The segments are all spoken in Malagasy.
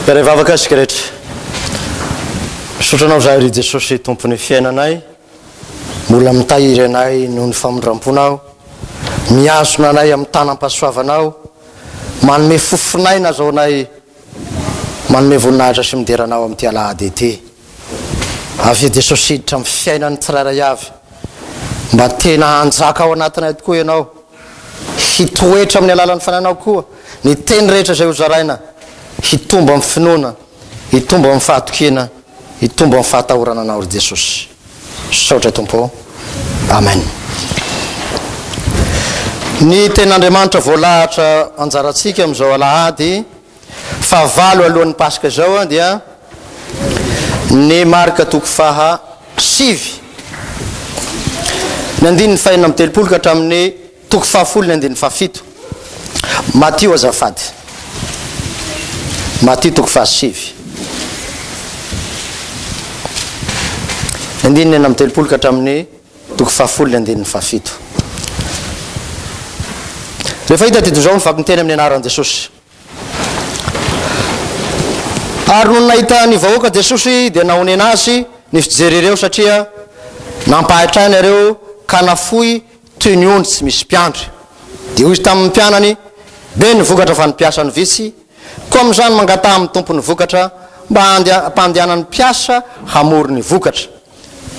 Mpiara-hivavaka isika rehetra. Misaotra Anao izahay ry Jesosy Tompon'ny fiainanay, mbola mitahiry anay noho ny famindram-ponao, mihazona anay amin'ny tanam-pahasoavanao, manome fofon'aina aza ho anay, manome voninahitra sy midera Anao amin'ity alahady ity. Avia Jesosy hiditra amin'ny fiainan'ny tsirairay avy, mba tena hanjaka ao anatinay tokoa Ianao. Hitoetra amin'ny alalan'ny Fanahinao koa ny teny rehetra izay hozaraina, hitombo amin'ny finoana, hitombo amin'ny fahatokiana, hitombo amin'ny fahatahorana Anao, ry Jesosy. Misaotra Tompo ô. Amen. Ny Tenin'Andriamanitra voalahatra anjarantsika amin'izao alahady fahavalo alohan'ny Paska izao dia ny Marka toko faha sivy ny andininy fahenina amby telopolo ka hatramin'ny toko fahafolo ny andininy fahafito. Matio azafady. Matio toko fahasivy. Ny andininy 36 ka hatramin'ny toko fahafolo ny andininy fahafito. Rehefa hita dia toy izao ny vaky-miteny amin'ny anaran'i Jesosy. Ary nony nahita ny vahoaka Jesosy dia nahonena azy ny fijery ireo satria nampahantraina ireo ka nafoy toy ny ondry tsy misy mpiandry. Dia hoy izy tamin'ny mpianany, Be ny vokatra fa ny mpiasa no vitsy, koa amin'izany mangataha amin'ny Tompon'ny vokatra mba hampandehanany mpiasa hamory ny vokatra.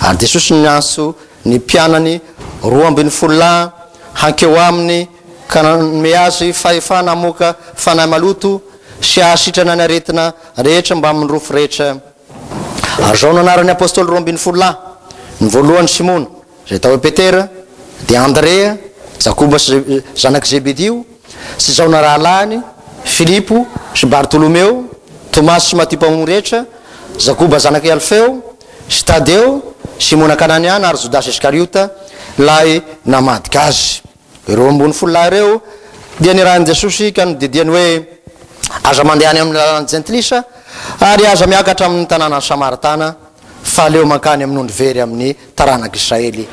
Ary Jesosy niantso ny mpianany 12 lahy hankeo aminy ka nanome azy fahefana hamoaka fanahy maloto sy hahasitrana ny aretina rehetra mbamin'ny rofy rehetra. Ary izao no anaran'ny apostoly 12 lahy, ny voalohany Simona, izay atao hoe Petera, dia Andrea, Jakoba sy zanak'i Zebedio, sy Jaona rahalahiny, Filipo sy Bartolomeo, Tomasy sy Matio mpamory hetra, Jakoba zanak'i Alfeo, sy Tadeo, Simona Kananiana ary Jodasy Iskariota, ilay namadika azy. Ireo 12 lahy ireo dia nirahin'i Jesosy ka nodidiany hoe, Aza mandeha any amin'ny lalan'ny Jentilisa, ary aza miakatra amin'ny tanànan'ny Samaritana, fa aleo mankany amin'ny ondry very amin'ny taranak'Israely.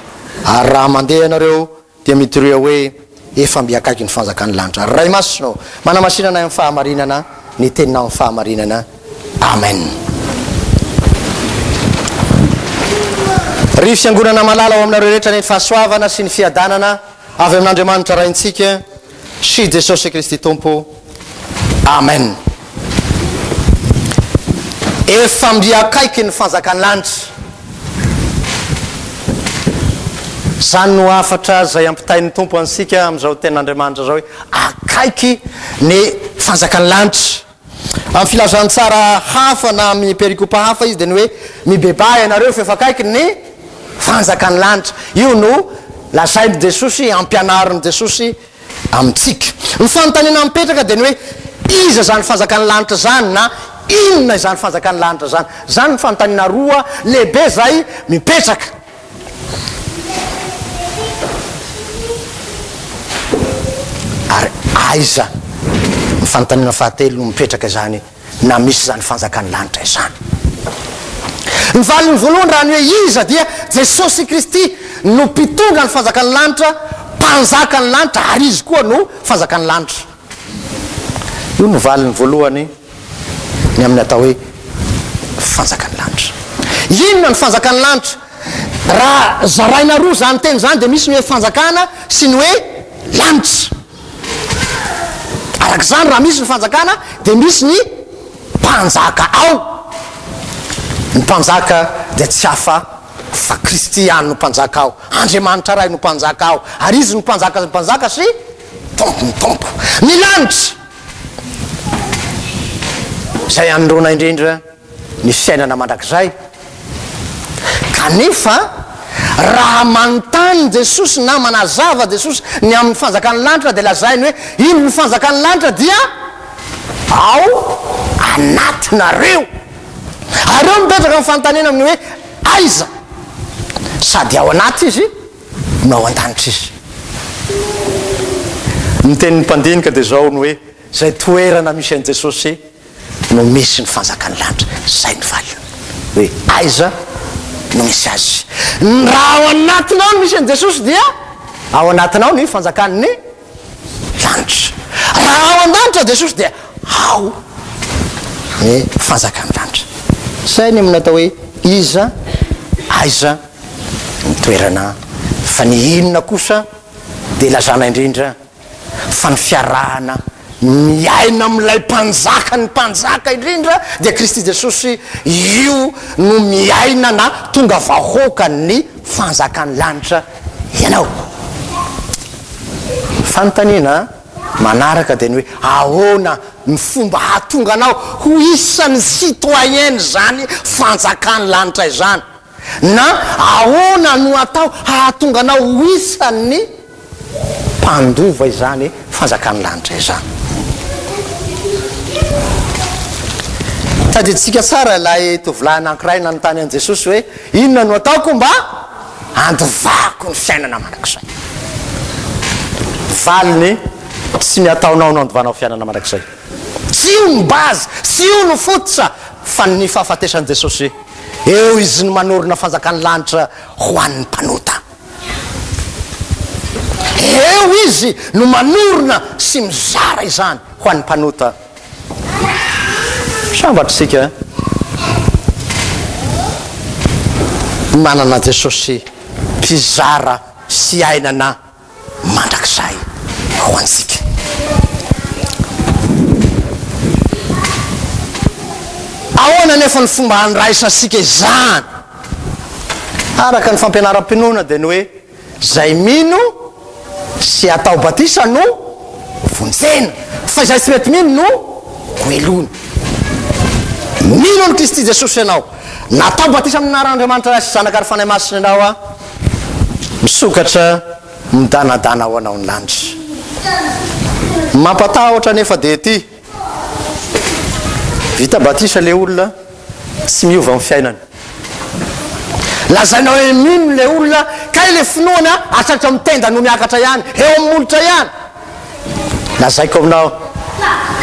Ary raha mandeha ianareo, dia mitoria hoe, Efa mby akaiky ny fanjakan'ny lanitra. Ray Masina ô, manamasina anay amin'ny fahamarinana, ny Teninao amin'ny fahamarinana. Amen. Ry Fiangonana malala ao aminareo rehetra anie ny fahasoavana sy ny fiadanana avy amin'Andriamanitra Raintsika sy Jesosy Kristy Tompo. Amen. Efa mby akaiky ny fanjakan'ny lanitra. Izany no hafatra izay ampitain'ny Tompo antsika amin'izao tenin'Andriamanitra izao hoe akaiky ny fanjakan'ny lanitra. Amin'ny filazantsara hafa na amin'ny perikopa hafa izy dia ny hoe mibebaha ianareo fa efa akaiky ny fanjakan'ny lanitra. Io no lazain'i Jesosy, ampianarin'i Jesosy amintsika. Ny fanontaniana mipetraka dia ny hoe iza izany fanjakan'ny lanitra izany na inona izany fanjakan'ny lanitra izany? Izany ny fanontaniana roa lehibe izay mipetraka. Ary aiza ny fanontaniana fahatelo no mipetraka izany na misy izany fanjakan'ny lanitra izany? Ny valiny voalohany raha ny hoe iza dia Jesosy Kristy no mpitondra ny fanjakan'ny lanitra, mpanjakan'ny lanitra ary Izy koa no fanjakan'ny lanitra. Io no valiny voalohany ny amin'ny atao hoe fanjakan'ny lanitra. Inona ny fanjakan'ny lanitra? Raha zaraina roa izany teny izany dia misy ny hoe fanjakana sy ny hoe lanitra. Araka izany, raha misy ny fanjakana dia misy ny mpanjaka ao. Ny mpanjaka dia tsy hafa fa Kristy ihany no mpanjaka ao. Andriamanitra Ray no mpanjaka ao, ary Izy no mpanjakan'ny mpanjaka sy Tompon'ny tompo. Ny lanitra, izay anondroana indrindra ny fiainana mandrakizay. Kanefa, raha manontany Jesosy na manazava Jesosy ny amin'ny fanjakan'ny lanitra, dia lazainy hoe, Indro ny fanjakan'ny lanitra dia ao anatinareo. Ary eo mipetraka ny fanontaniana amin'ny hoe, aiza? Sady ao anaty izy no ao an-danitra izy. Ny tenin'ny mpandinika dia izao ny hoe, izay toerana misy an'i Jesosy no misy ny fanjakan'ny lanitra. Izay ny valiny hoe aiza no misy azy. Raha ao anatinao no misy an'i Jesosy dia ao anatinao ny fanjakan'ny lanitra. Raha ao an-danitra Jesosy dia ao. Ny fanjakan'ny lanitra. Izay ny amin'ny atao hoe iza, aiza ny toerana, fa ny inona kosa dia lazana indrindra fa ny fiarahana miaina amin'ilay Mpanjaka ny mpanjaka indrindra dia Kristy Jesosy, io no miaina na tonga vahoakan'ny fanjakan'ny lanitra ianao. Fanontaniana manaraka dia ny hoe ahoana ny fomba hahatonga anao ho isan'ny citoyen-n'izany fanjakan'ny lanitra izany? Na ahoana no atao hahatonga anao ho isan'ny mpandova izany fanjakan'ny lanitra izany? Tadidintsika tsara ilay tovolahy anankiray nanontany an'i Jesosy hoe, Inona no ataoko mba handovako ny fiainana mandrakizay? Valiny, Tsy ny ataonao no handovanao fiainana mandrakizay. Tsy io no base, tsy io no fototra, fa ny fahafatesan'i Jesosy. Eo Izy no manorina fanjakan'ny lanitra ho an'ny mpanota. Eo Izy no manorina sy mizara izany ho an'ny mpanota. Sambatra isika manana Jesosy mpizara fiainana mandrakizay ho antsika. Ahoana anefa ny fomba handraisantsika izany? Araka ny fampianaram-pinoana dia ny hoe izay mino sy atao batisa no vonjena, fa izay tsy mety mino no hohelohina. Mino an'i Kristy Jesosy ianao, natao batisa amin'ny anaran'Andriamanitra Ray sy Zanaka ary Fanahy Masina ianao a. Misokatra midanadana ho anao ny lanitra. Ny mampatahotra anefa dia ity, vita batisa ilay olona, tsy miova ny fiainany. Lazaina hoe mino ilay olona, kay ilay finoana hatratra amin'ny tenda no miakatra ihany, eo amin'ny molotra ihany. Lazaiko aminao,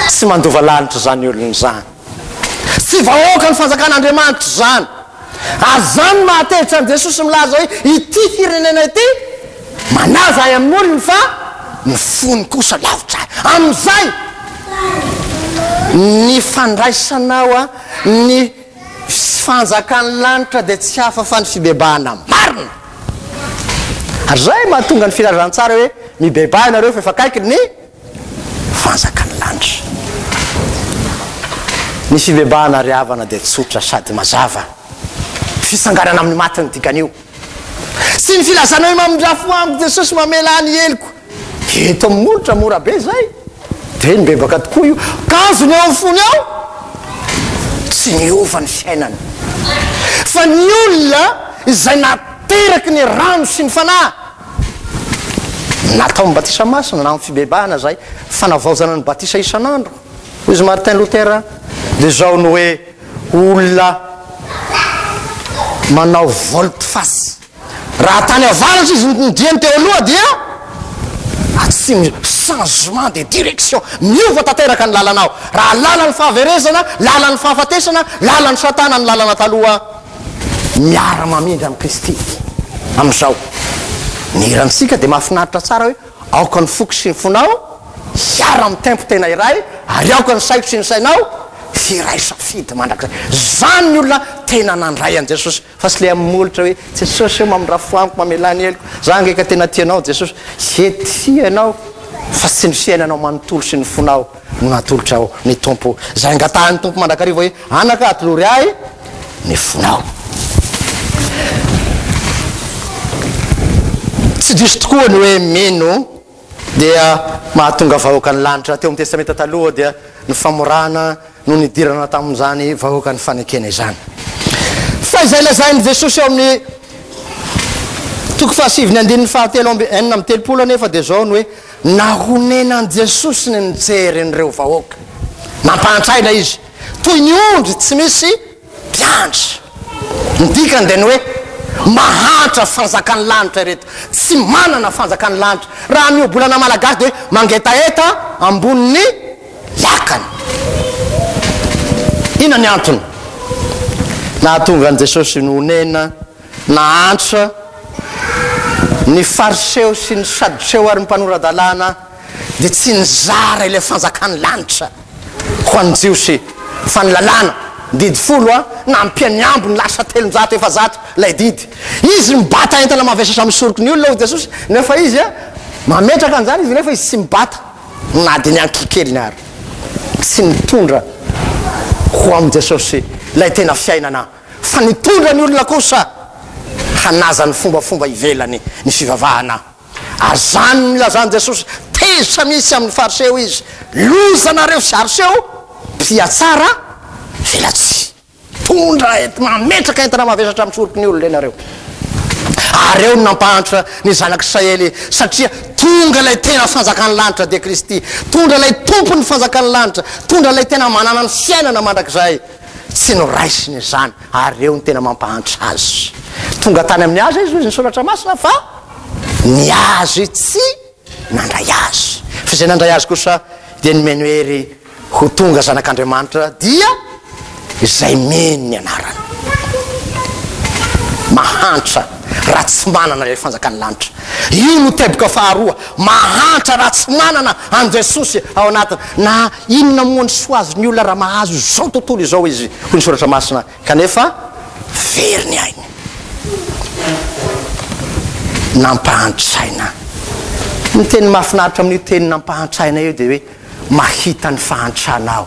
tsy mandova lanitra izany olona izany. Tsy vahoaka ny fanjakan'Andriamanitra izany. Ary izany no mahatezitra an'i Jesosy milaza hoe ity firenena ity manaza ahy amin'ny molony fa ny fony kosa lavitra ahy. Amin'izay ny fandraisanao ny fanjakan'ny lanitra dia tsy hafa fa ny fibebahana marina. Ary izay mahatonga ny filazantsara hoe mibebaha ianareo fa efa akaiky ny fanjakan'ny lanitra. Ny fibebahana ry havana dia tsotra sady mazava. Fitsanganana amin'ny maty ny dikan'io. Tsy ny filazana hoe mamindrà fo amiko Jesosy mamelà ny heloko. Eto amin'ny molotra mora be izay. Dia nibebaka tokoa io. Kanjo ny ao amin'ny fony ao tsy niova ny fiainany. Fa ny olona izay nateraky ny rano sy ny fanahy Natao ny batisa masina na amin'ny fibebahana izay fanavaozana ny batisa isan'andro. Hoy izy Martin Luther dia izao no hoe olona manao volte face. Raha tany avaratra izy ny diany teo aloha dia atsimo, changement de direction, miova tanteraka ny lalanao. Raha lalan'ny fahaverezana, lalan'ny fahafatesana, lalan'ny satana ny lalana taloha. Miara-mamindra amin'i Kristy amin'izao. Ny hirantsika dia mahafinaritra tsara hoe, Aoka ny foko sy ny fonao hiara-mitempo tena iray, ary aoka ny saiko sy ny sainao hiray safidy mandrakizay. Izany ny olona tena nandray an'i Jesosy, fa tsy ilay amin'ny molotra hoe, Jesosy ô, mamindrà fo amiko, mamelà ny heloko, za ange ka tena tia anao Jesosy. He, tia ianao, fa tsy ny fiainanao manontolo sy ny fonao no natolotrao ny Tompo. Izay angatahin'ny Tompo mandrakariva hoe, Anaka, atolory ahy ny fonao. Tsy diso tokoa ny hoe mino dia mahatonga vahoakan'ny lanitra. Teo amin'ny Testamenta Taloha dia ny famorana no nidirana tamin'izany vahoakan'ny fanekena izany. Fa izay lazain'i Jesosy ao amin'ny toko fahasivy ny andininy fahatelo amby 36 anefa dia izao ny hoe Nahonena an'i Jesosy ny nijery an'ireo vahoaka. Nampahantraina izy, toy ny ondry tsy misy mpiandry. Ny dikany dia ny hoe, mahantra fanjakan'ny lanitra ireto, tsy manana fanjakan'ny lanitra. Raha ny ohabolana malagasy dia hoe mangetaheta ambonin'ny lakana. Inona ny antony nahatonga an'i Jesosy nonena? Nahantra ny Fariseo sy ny Sadoseo ary ny mpanora-dalàna dia tsy nizara ilay fanjakan'ny lanitra ho an'ny Jiosy. Fa ny lalàna, ny didy folo a, nampiany ambiny lasa 300, 400 ilay didy. Izy mibata entana mavesatra amin'ny soroky ny olona hoy Jesosy, nefa izy a, mametraka an'izany izy nefa izy tsy mibata na dia ny ankikeliny ary. Tsy nitondra ho amin'i Jesosy ilay tena fiainana, fa nitondra ny olona kosa hanaja ny fombafomba ivelany ny fivavahana. Ary izany no nilazan'i Jesosy tezitra mihitsy amin'ny Fariseo izy, Loza nareo Fariseo, mpihatsara velatsihy. Mitondra ent, mametraka entana mavesatra amin'ny soroky ny olona ianareo. Ary eo no nampahantra ny zanak'Israely, satria tonga ilay tena fanjakan'ny lanitra, dia Kristy. Tonga ilay Tompon'ny fanjakan'ny lanitra, tonga ilay tena manana ny fiainana mandrakizay. Tsy noraisiny izany, ary eo no tena mampahantra azy. Tonga tany amin'ny azy izy, hoy ny Soratra Masina, fa ny azy tsy nandray azy. Fa izay nandray azy kosa dia nomeny hery ho tonga zanak'Andriamanitra, dia izay mino ny anarany. Mahantra raha tsy manana ilay fanjakan'ny lanitra. Io no teboka faharoa, mahantra raha tsy manana an'i Jesosy ao anatiny. Na inona moa ny soa azon'ny olona raha mahazo izao tontolo izao izy, hoy ny Soratra Masina, kanefa very ny ainy. Nampahantraina. Ny teny mahafinaritra amin'io teny nampahantraina io dia hoe mahita ny fahantranao,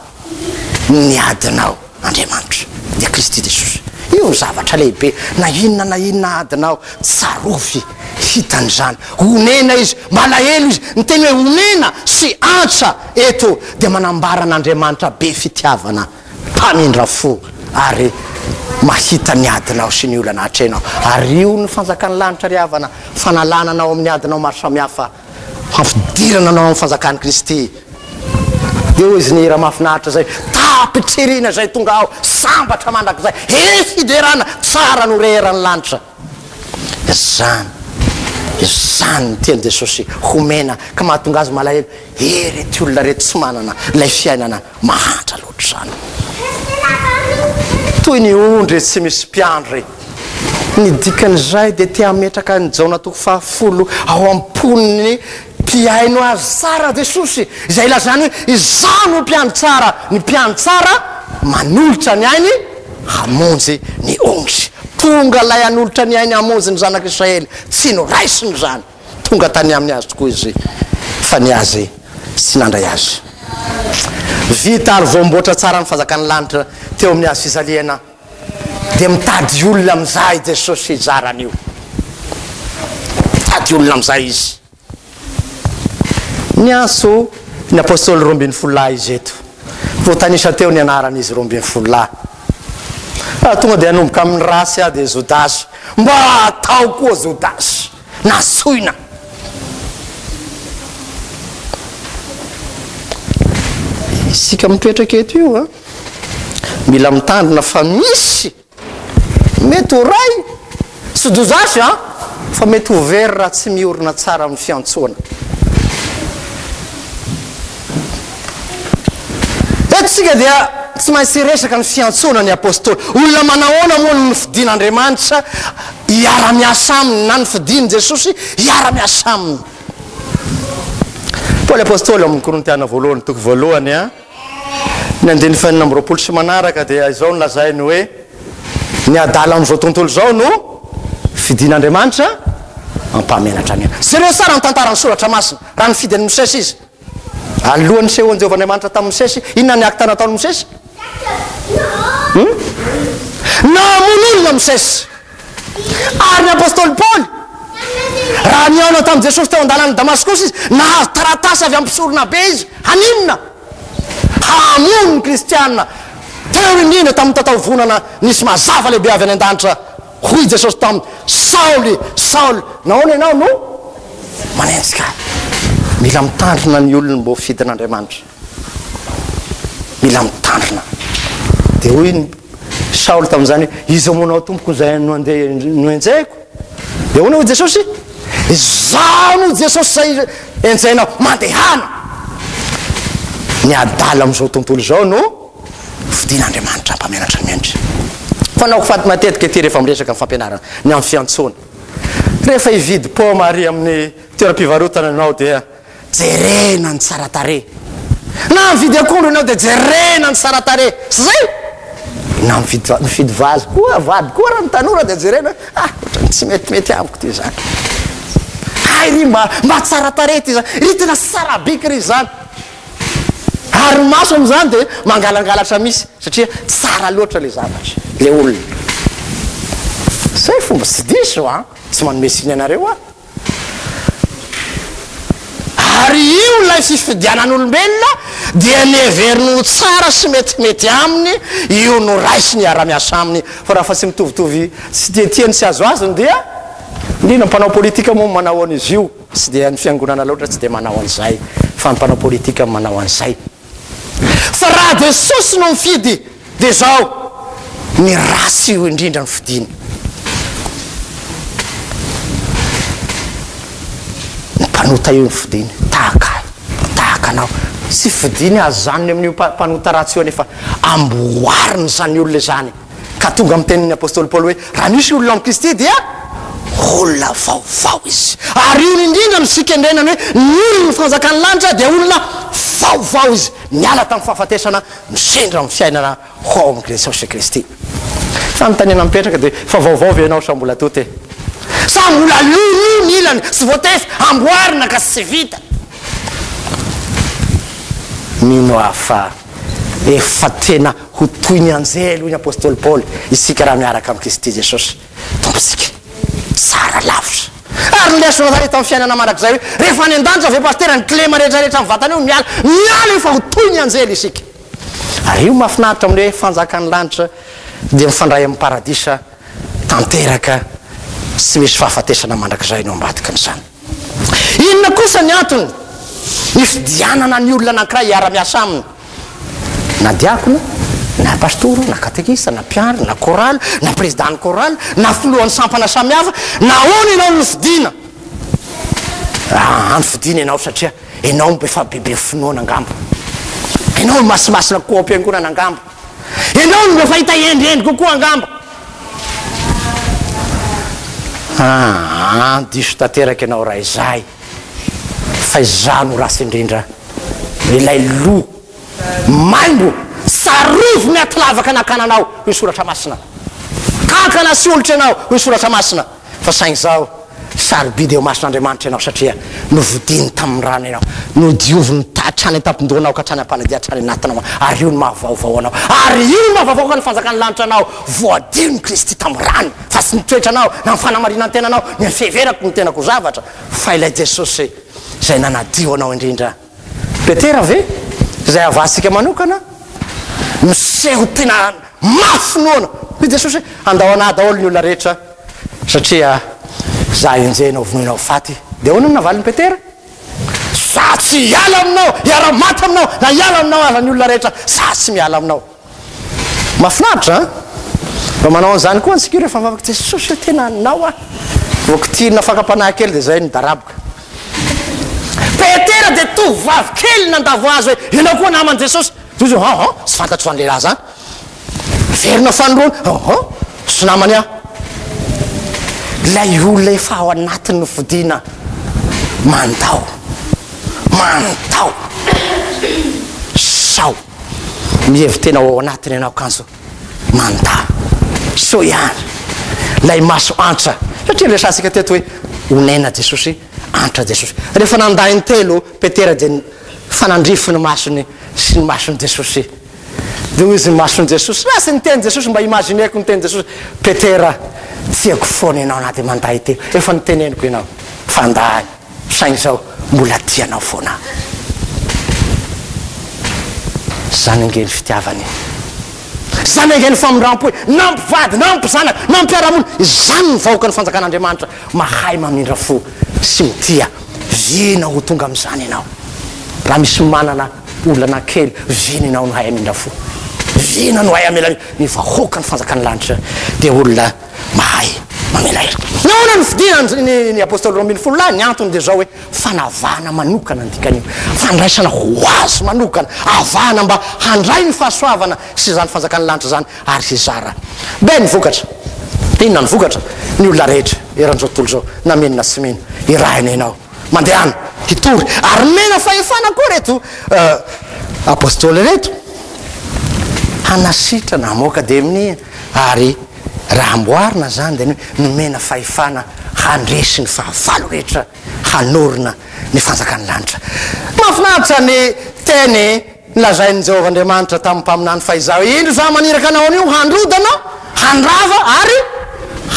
ny adinao Andriamanitra, dia Kristy Jesosy. Io no zavatra lehibe, na inona na inona adinao, tsarovy, hitany izany. Onena izy, malahelo izy. Ny teny hoe onena sy antsa eto dia manambara an'Andriamanitra be fitiavana, mpamindra fo ary mahita ny adinao sy ny olana atrehinao. Ary io ny fanjakan'ny lanitra ry havana, fanalana anao amin'ny adinao maro samihafa, fampidirana anao amin'ny fanjakan'i Kristy. Dia hoy izy ny hira mahafinaritra izay, Tapitr'irina izay tonga ao, sambatra mandrakizay, he fiderana, tsara no re eran'ny lanitra. Izany, izany ny tian'i Jesosy homena ka mahatonga azy malahelo, he reto olona reto tsy manana ilay fiainana mahantra loatra izany. Toy ny ondry tsy misy mpiandry. Ny dikan'izay dia te hametraka an'i Jaona toko fahafolo ao am-pon'ny mpihaino azy tsara Jesosy, izay ilazany hoe, Izaho no mpiandry tsara, ny mpiandry tsara manolotra ny ainy hamonjy ny ondry. Tonga ilay hanolotra ny ainy hamonjy ny zanak'Israely, tsy noraisiny izany. Tonga tany aminy azy tokoa izy, fa ny azy tsy nandray azy. Vita ary voamboatra tsara ny fanjakan'ny lanitra teo amin'ny hazo fijaliana, dia mitady olona amin'izay Jesosy hizara an'io. Mitady olona amin'izay Izy. Niantso ny apostoly 12 lahy izy eto. Voatanisa teo ny anaran'izy 12 lahy. Raha tonga dia hanomboka amin'ny ratsy aho dia Jodasy. Mba atao koa Jodasy. Nasoina. Isika mipetraka eto io a, mila mitandrina fa misy Mety ho ray sy Jodasy an! Fa mety ho very raha tsy miorina tsara amin'ny fiantsoana. Eto isika dia tsy maintsy hiresaka ny fiantsoana ny Apostoly. Olona manahoana moa no nofidin'Andriamanitra hiara-miasa aminy na nofidin'i Jesosy hiara-miasa aminy? Paoly Apostoly ao amin'ny Korintiana voalohany toko voalohany an! Ny andininy fahenina amby 20 sy manaraka dia izao no lazainy hoe, Ny adala amin'izao tontolo izao no fidin'Andriamanitra hampahamenatra ny hafa. Jereo tsara ny tantaran'ny Soratra Masina, raha nifidy an'i Mosesy Izy. Alohan'ny nisehoan'i Jehovah Andriamanitra tamin'i Mosesy, inona ny akta nataon'i Mosesy? Hmm? Namono olona Mosesy. Ary ny apostoly Paoly, raha nihaona tamin'i Jesosy teo an-dalan'i Damaskosy izy, nahazo taratasy avy amin'ny mpisoronabe izy. Haninona? Hamono ny kristiana. Teo indrindra tamin'ny tataovonana nisy mazava lehibe avy any an-danitra. Hoy Jesosy taminy, Saoly, Saoly, nahoana ianao no manenjika ahy? Mila mitandrina ny olona mba ho fidin'Andriamanitra. Mila mitandrina. Dia hoy ny Saoly tamin'izany hoe, Iza moa anao Tompoko izay no andeha nohenjehiko? Dia ahoana hoy Jesosy? Izaho no Jesosy izay enjehinao. Mandehana! Ny adala amin'izao tontolo izao no fidin'Andriamanitra hampamenatra ny mendrika. Fanaoko faty matetika ity rehefa miresaka ny fampianarana ny amin'ny fiantsoana. Rehefa hividy paoma ary amin'ny toeram-pivarotana ianao dia Jerena ny tsara tarehy. Na mividy akondro ianao dia jerena ny tsara tarehy. Tsy izay? Na mividy mifidy vazy koa, vady koa raha ny tanora dia jerena hoe ah ohatran'ny tsy metimety amiko ity izany. Hay ry mba mba tsara tarehy ity izany. Ry tena tsara bika ry izany. Ary ny maso amin'izany dia mangalangalatra misy satria tsara loatra ilay zavatra, ilay olona. Izay fomba tsy diso an! Tsy manome tsiny anareo aho. Ary io ilay fifidianan'olombelona dia neveriny ho tsara sy metimety aminy, io no raisiny hiara-miasa aminy. Fa raha fa tsy mitovitovy tsy dia tiany sy azoazony dia indrindra ny mpanao politika moa manao an'izy io. Tsy dia ny fiangonana loatra tsy dia manao an'izay fa ny mpanao politika no manao an'izay. Fa raha Jesosy no mifidy dia izao, ny ratsy io indrindra no fidiny. Ny mpanota io no fidiny, tahaka ahy, tahaka anao. Tsy fidiny azanony amin'io mpanota ratsy io anefa, amboariny izany olona izany. Ka tonga amin'ny tenin'ny apostoly Paoly hoe, raha misy olona ao amin'i Kristy dia olona vaovao izy. Ary io indrindra no fikendrena ny hoe ny olon'ny fanjakan'ny lanitra dia olona vaovao izy, niala tamin'ny fahafatesana, misendra amin'ny fiainana ho ao amin'i Jesosy Kristy. Fanontaniana mipetraka dia, fa vaovao ve ianao sa mbola tota e? Sa mbola lolo ny ilany, tsy voatefy, amboarina ka tsy vita? Mino aho fa efa tena ho toy ny anjely, hoy ny apostoly Paoly, isika raha miaraka amin'i Kristy Jesosy Tompontsika. Tsara lavitra. Ary ny lesona zany eto amin'ny fiainana mandrakizay hoe, rehefa any an-danitra ve pasitera ny kilema rehetra rehetra amin'ny vatana io miala? Miala io fa ho toy ny anjely isika. Ary io mahafinaritra amin'ny hoe fanjakan'ny lanitra dia mifandray amin'ny paradisa tanteraka tsy misy fahafatesana mandrakizay no ambadikin'izany. Inona kosa ny antony nifidianana ny olona anankiray hiara-miasa aminy? Na diakona, na pastora, na katekista, na mpiandry, na chorale, na président-n'ny chorale, na filohan'ny sampana samihafa, nahoana ianao no nofidina? Ah, nofidina ianao satria ianao no efa bebe finoana angamba. Ianao no masimasina kokoa ao am-piangonana angamba. Ianao no mba efa hita hendrihendry kokoa angamba. Aa, diso tanteraka ianao raha izay, fa izaho no ratsy indrindra, ilay lo maimbo, tsarovy ny aty lavaka nakana anao, hoy ny Soratra Masina. Kankana sy olitra ianao, hoy ny Soratra Masina. Fa saingy izao, sarobidy eo imason'Andriamanitra ianao satria novidiny tamin'ny rany ianao, nodioviny hatrany an-tampon-dohanao ka hatrany am-panadia hatrany anatinao, ary io no maha vaovao anao, ary io no maha vaovao ny fanjakan'ny lanitra anao, voadion'i Kristy tamin'ny rany, fa tsy ny toetranao, na ny fanamarinan-tenanao, ny fiheverako ny tenako ho zavatra, fa ilay Jesosy izay nanadio anao indrindra. Petera ve, izay havahantsika manokana, miseho tena mafy finoana? Hoy Jesosy hoe, Handao an'ahy daholo ny olona rehetra, satria izaho enjehina ho vonoina ho faty. Dia ahoana no navalin'i Petera? Izaho tsy hiala aminao, hiara-maty aminao, na hiala aminao aza ny olona rehetra, izaho tsy miala aminao. Mahafinaritra an! Mba manao an'izany koa antsika io rehefa mivavaka, Jesosy ô tena anao aho. Vao kitihina fakam-panahy kely dia izay nidaraboka. Petera dia tovovavy kely nandavo azy hoe, ianao koa naman'i Jesosy. Dia izy hoe, an an, tsy fantatro izany lehilahy izany. Miverina fanindroany, an an, tsy namany aho. Ilay olona efa ao anatin'ny fodiana mandao, mandao, sao. Mihevi-tena ho ao anatiny ianao kanjo mandà. Soa ihany ilay maso antra. Satria resahantsika teto hoe onena Jesosy, antra Jesosy. Rehefa nandà intelo Petera dia nifanandrify ny masony sy ny mason'i Jesosy. Dia hoy izy ny mason'i Jesosy, lasa ny tenin'i Jesosy, mba imaginer-ko ny tenin'i Jesosy, Petera, tiako foana ianao na dia mandà intelo. Efa noteneniko ianao fa handà ahy. Saingy izao mbola tia anao foana aho. Izany ange ny fitiavana e. Izany ange ny famindram-po e. Na mpivady, na mpizanaka, na mpiara-monina. Izany ny vahoakan'ny fanjakan'Andriamanitra. Mahay mamindra fo sy mitia. Vina ho tonga amin'izany ianao. Raha misy manana olana kely, vina ianao no hahay hamindra fo. Vina no hahay hamela ny vahoakan'ny fanjakan'ny lanitra dia olona Mahay mamela heloka. Nahoana no fidina ny ny apostoly 12 lahy? Ny antony dia izao hoe fanavahana manokana ny dikan'io. Fandraisana ho azy manokana, avahana mba handray ny fahasoavana sy izany fanjakan'ny lanitra izany ary hizara. Be ny vokatra. Inona ny vokatra? Ny olona rehetra eran'izao tontolo izao, na mino na tsy mino, irahina ianao. Mandehana hitory. Ary nomena fahefana koa ireto. Apostoly ireto? Hanasitrana, hamoaka demonia, ary raha amboarina izany dia ny hoe nomena fahefana handresy ny fahavalo rehetra, hanorina ny fanjakan'ny lanitra. Mahafinaritra ny teny nolazain'i Jehovah Andriamanitra tamin'ny mpaminany fa Izaho indro izaho maniraka anao anio handrodana, handrava ary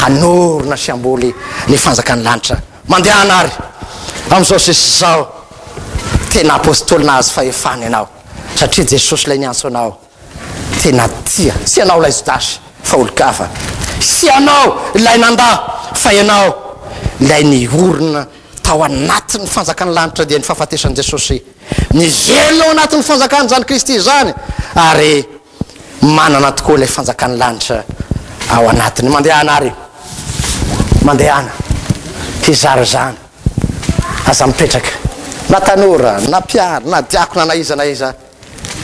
hanorina sy hamboly ny fanjakan'ny lanitra. Mandehana àry amin'izao sisa izao. Tena apostoly nahazo fahefana ianao, satria Jesosy ilay niantso anao tena tia. Tsy ianao ilay Jodasy, fa olon-kafa. Tsy ianao ilay nandà, fa ianao ilay niorina tao anatin'ny fanjakan'ny lanitra, dia ny fahafatesan'i Jesosy. Nivelona ao anatin'ny fanjakan'izany Kristy izany, ary manana tokoa ilay fanjakan'ny lanitra ao anatiny. Mandehana àry, mandehana hizara izany. Aza mipetraka, na tanora, na mpiary, na diakona, na iza na iza.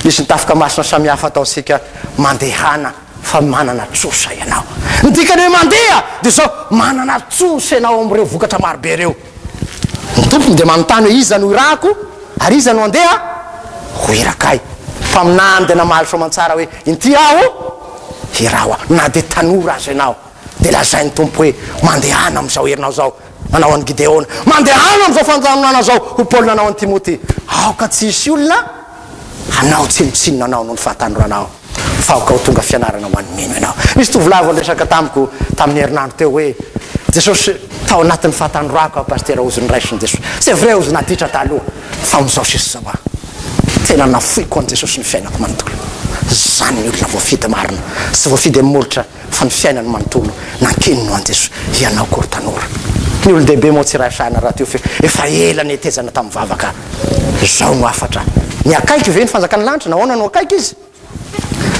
Misy ny tafika masina samihafa ataontsika, mandehana fa manana trosa ianao. Ny dikany hoe mandeha dia izao, manana trosa ianao amin'ireo vokatra marobe ireo. Ny tompony dia manontany hoe iza no irahako ary iza no handeha ho irakay. Mpaminany dia namaly soamantsara hoe inty aho, iraho aho. Na dia tanora aza ianao dia lazain'ny Tompo hoe mandehana amin'izao herinao izao. Nanao an'i Gideona, Mandehana amin'izao fanjanonana izao, hoy Paoly nanao an'i Timoty, aoka tsy hisy olona hanao tsinontsinona anao noho ny fahatanoranao, fa aoka ho tonga fianarana ho an'ny mino ianao. Nisy tovolahy vao niresaka tamiko tamin'ny herinandro teo hoe, Jesosy, tao anatin'ny fahatanorako aho Pasitera hozy noraisin'i Jesosy. C'est vrai hozy naditra taloha, fa amin'izao sisa izao aho. Tena nafoiko an'i Jesosy ny fiainako manontolo. Izany ny olona voafidy marina, tsy voafidy amin'ny molotra. Fa ny fiainany manontolo nankininy ho an'i Jesoa. Ianao koa ry tanora. Ny olon-dehibe moa tsy iraisaina rahateo fe efa ela nihetezana tamin'ny vavaka. Izao no hafatra. Ny akaiky ve ny fanjakan'ny lanitra? Nahoana no akaiky izy?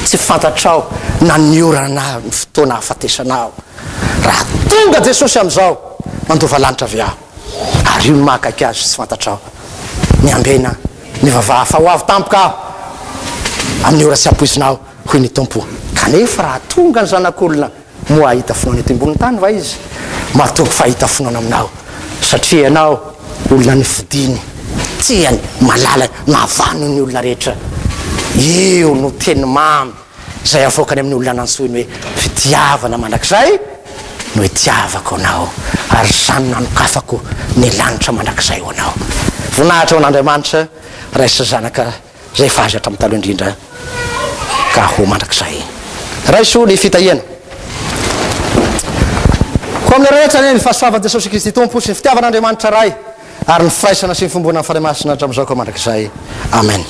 Tsy fantatrao na ny ora na ny fotoana hahafatesanao. Raha tonga Jesosy amin'izao, mandova lanitra ve aho? Ary io no maha akaiky azy tsy fantatrao. Miambena, mivavaha fa ho avy tampoka aho amin'ny ora tsy ampoizinao. Hoy ny Tompo, Kanefa raha tonga ny Zanak'olona, moa hahita finoana eto ambonin'ny tany va Izy? Matoky fa hahita finoana aminao, satria ianao olona nofidiny, tiany, malalany, navany ny olona rehetra. Io no teny mamy izay avoakany amin'ny olona nantsoiny hoe, Fitiavana mandrakizay no itiavako anao, ary izany no nanokafako ny lanitra mandrakizay ho anao. Voninahitra ho an'Andriamanitra, Ray sy Zanaka. Izay efa azy hatramin'ny taloha indrindra ka ho mandrakizay. Raiso ny fitahiana. Ho aminareo rehetra anie ny fahasoavan'i Jesosy Kristy Tompo sy ny fitiavan'Andriamanitra Ray ary ny firaisana sy ny fiombonan'ny Fanahy Masina hatramin'izao ka mandrakizay. Amen.